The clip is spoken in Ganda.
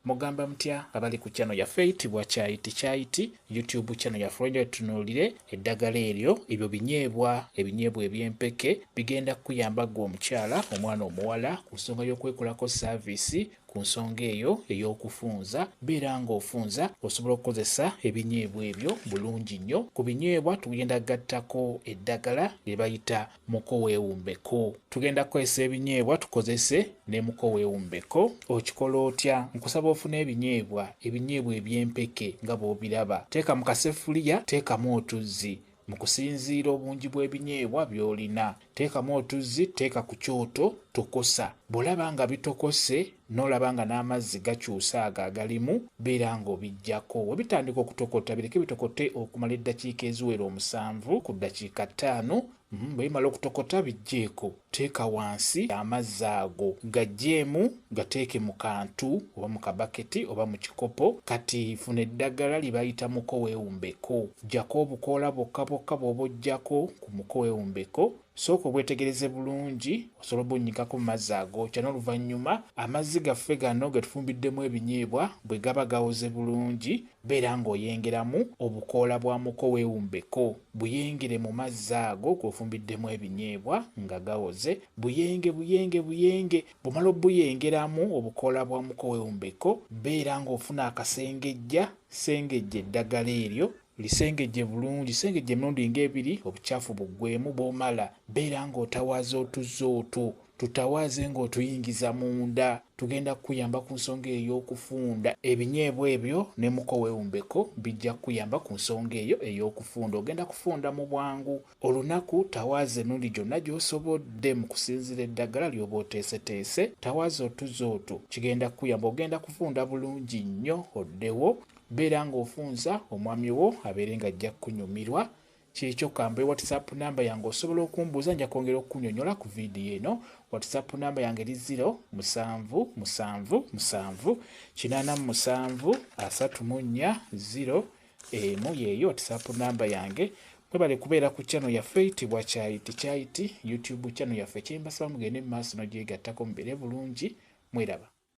Mugamba mutya abali ku channel yaffe eyitibwa Kyayiti Kyayiti YouTube channel yaffe olw'enjawulo tutunuulire eddagala eryo ebyo binyeebwa ebinyeebwa eby'empeke bigenda kukuyamba ggwe omukyala omwana omuwala ku nsonga y'okwekolako saaviisi ku nsonga eyo ey'okufunza beera ng'ofunza osobola okukozesa ebinyeebwa ebyo bulungi nnyo ku binyeebwa tugenda gattako eddagala lye bayita muko weewumbeko. Tugenda kukozesa ebinyeebwa tukozese ne muko weewumbeko. Okikola otya? Nkusaba ofune ebinyeebwa, ebinyeebwa eby'empeke nga bw'obiraba. Teeka mu kaseffuliya, teekamu otuzzi mu kusinziira obungi bw'ebinyeebwa by'olina. Teekamu otuzzi, teeka ku kyoto, tokosa. Bw'olaba nga bitokose n'olaba nga n'amazzi gakyuse ago agalimu, beera ng'obiggyako. Bwe bitandika okutokota, bireke bitokote okumala eddakiika eziwera omusanvu ku ddakiika ttaano. Bwe bimala okutokota biggyeeko, teeka wansi amazzi ago gaggyeemu gateeke mu kantu oba mu kabaketi oba mu kikopo. Kati funa eddagala lye bayita muko weewumbeko, ggyako obukoola bwokka bwokka bw'oba oggyako ku muko weewumbeko. Sooka obwetegereze bulungi osobola obunnyikako mu mazzi agookya n'oluvannyuma amazzi gaffe gano ge tufumbiddemu ebinyeebwa bwe gaba gawoze bulungi beera ng'oyengeramu obukoola bwa muko weewumbeko buyengere mu mazzi ago g'ofumbiddemu ebinyeebwa nga gawoze buyenge buyenge buyenge bw'omala obuyengeramu obukoola bwa muko weewumbeko beera ng'ofuna akasengejja sengejja eddagala eryo lisengejje bulungi sengejje emirundi ng'ebiri obukyafu buggweemu bw'omala beera ng'otawaaza otuzzi otwo tutawaaze ng'otuyingiza munda tugenda kukuyamba ku nsonga ey'okufunda ebinyeebwa ebyo ne muko weewumbeko bijja kukuyamba ku nsonga eyo ey'okufunda ogenda kufunda mu bwangu olunaku tawaaza emirundi gyonna gy'osobodde mu kusinziira eddagala ly'oba oteeseteese tawaaza otuzzi otwo kigenda kukuyamba ogenda kufunda bulungi nnyo oddewo beera ng'ofunza omwami wo abeere ng'ajja kukunyumirwa kyekyo kambe WhatsApp namba yange osobola okumbuuza nja kwongera okukunyonyola ku vidiyo eno. WhatsApp namba yange eri 0 7 7 7 87 34 0 emu yeeyo WhatsApp namba yange. Mwebale kubeera ku channel yaffe eyitibwa Kyayiti Kyayiti YouTube channel yaffe kyembasaba mugende mu maaso n'ogyegattako mubeere bulungi mweraba.